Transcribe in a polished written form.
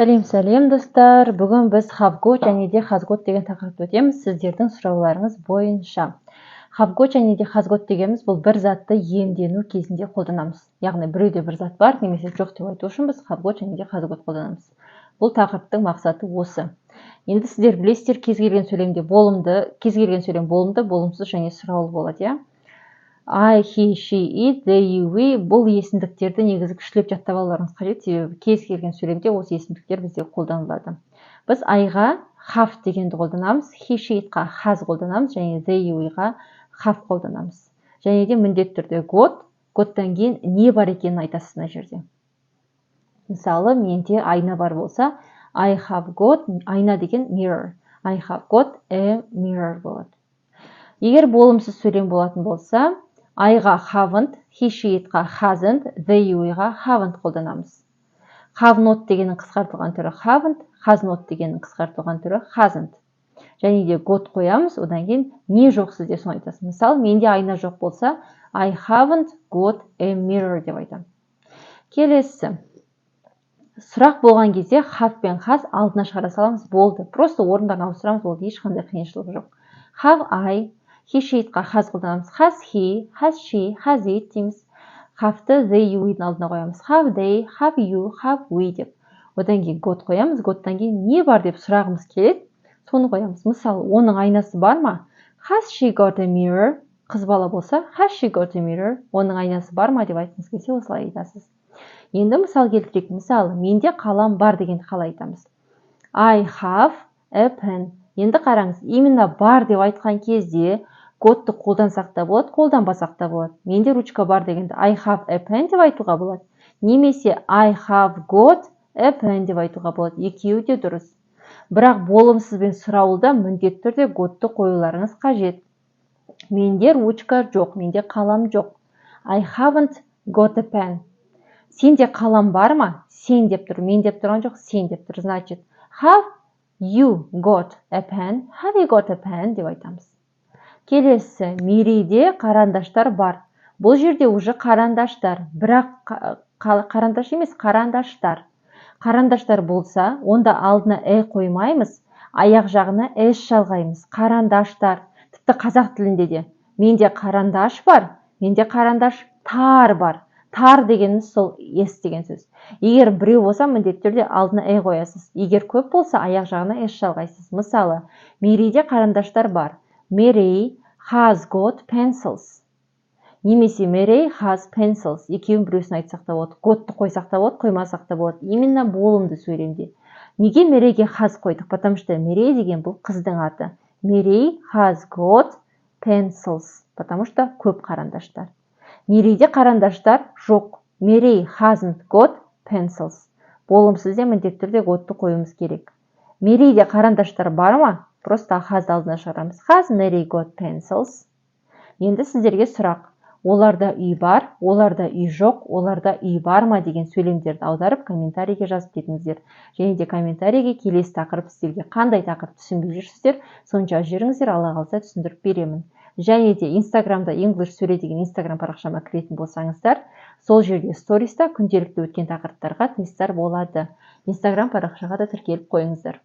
Сәлем, сәлем, достар! Бүгін біз have got және де has got деген тақырыпты өтеміз сіздердің сұрауларыңыз бойынша. Have got және де has got дегеніміз бұл бір затты иемдену кезінде қолданамыз. Яғни біреуде бір зат бар немесе жоқ деп айту үшін біз have got және де has got қолданамыз. Бұл тақырыптың мақсаты осы. Енді сіздер білесіздер, кез келген сөйлемде болымды, кез келген сөйлем болымды, болымсыз және сұраулы болады, иә? I, he, she, it, they, you, we — бұл есімдіктерді негізі күштілеп жаттап алуларыңыз қажет, себебі кез келген сөйлемде осы есімдіктер бізде қолданылады. Біз I-ға have дегенді қолданамыз, he, she, it-қа has қолданамыз және they, you, we-ға have қолданамыз. Және де міндетті түрде got, got-тан кейін не бар екенін айтасыз мына жерде. Мысалы, менде айна бар болса, I have got, айна деген mirror, I have got a mirror болады. Егер болымсыз сөйлем болатын болса, I-ға haven't, he, she, it-қа hasn't, they, you-ға haven't қолданамыз. Have not дегеннің қысқартылған түрі haven't, has not дегеннің қысқартылған түрі hasn't. Және де got қоямыз, одан кейін не жоқ сізде, соны айтасыз. Мысалы, менде айна жоқ болса, I haven't got a mirror деп айтамын. Келесі сұрақ болған кезде have пен has алдына шығара саламыз, болды. Просто орындарын ауыстырамыз, болды, ешқандай қиыншылық жоқ. Have I, he, she, it-қа has қолданамыз. Has he, has she, has it дейміз. Have-ты they, you-дің алдына қоямыз. Have they, have you, have we деп. Одан кейін got қоямыз. Got-тан кейін не бар деп сұрағымыз келеді, соны қоямыз. Мысалы, оның айнасы бар ма? Has she got a mirror? Қыз бала болса, has she got a mirror? Оның айнасы бар ма деп айтқыңыз келсе, осылай айтасыз. Енді мысал келтірейік. Мысалы, менде қалам бар дегенді қалай айтамыз? I have a pen. Енді қараңыз, именно бар деп айтқан кезде got-ты қолдансақ та болады, қолданбасақ та болады. Менде ручка бар дегенді I have a pen деп айтуға болады немесе I have got a pen деп айтуға болады. Екеуі де дұрыс, бірақ болымсыз бен сұраулыда міндетті түрде got-ты қоюларыңыз қажет. Менде ручка жоқ, менде қалам жоқ. I haven't got a pen. Сенде қалам бар ма? Сен деп тұр, мен деп тұрған жоқ, сен деп тұр. Значит, have you got a pen? Have you got a pen деп айтамыз. Келесі, Мерейде қарандаштар бар. Бұл жерде уже қарандаштар, бірақ қарандаш емес, қарандаштар. Қарандаштар болса, онда алдына a қоймаймыз, аяқ жағына s жалғаймыз. Қарандаштар. Тіпті қазақ тілінде де менде қарандаш бар, менде қарандаш тар бар. Тар дегеніміз сол s деген сөз. Егер біреу болса, міндетті түрде алдына a қоясыз, егер көп болса, аяқ жағына s жалғайсыз. Мысалы, Мерейде қарандаштар бар. Мерей has got pencils немесе Мерей has pencils. Екеуінің біреусін айтсақ та болады, got-ты қойсақ та болады, қоймасақ та болады. Именно болымды сөйлемде неге Мерейге has қойдық? Потому что Мерей деген бұл қыздың аты. Мерей has got pencils, потому что көп қарандаштар. Мерейде қарандаштар жоқ. Мерей hasn't got pencils. Болымсызде міндетті түрде got-ты қоюымыз керек. Мерейде қарандаштар бар ма? Просто has алдына шығарамыз. Has Mary got pencils? Енді сіздерге сұрақ: оларда үй бар, оларда үй жоқ, оларда үй бар ма деген сөйлемдерді аударып, комментарийге жазып кетіңіздер. Және де комментарийге келесі тақырып, сіздерге қандай тақырып түсінбей жүрсіздер, соны жазып жіберіңіздер, Алла қаласа, түсіндіріп беремін. Және де Инстаграмда English сөйле деген Инстаграм парақшама кіретін болсаңыздар, сол жерде сториста күнделікті өткен тақырыптарға тесттер болады. Инстаграм парақшаға да тіркеліп қойыңыздар.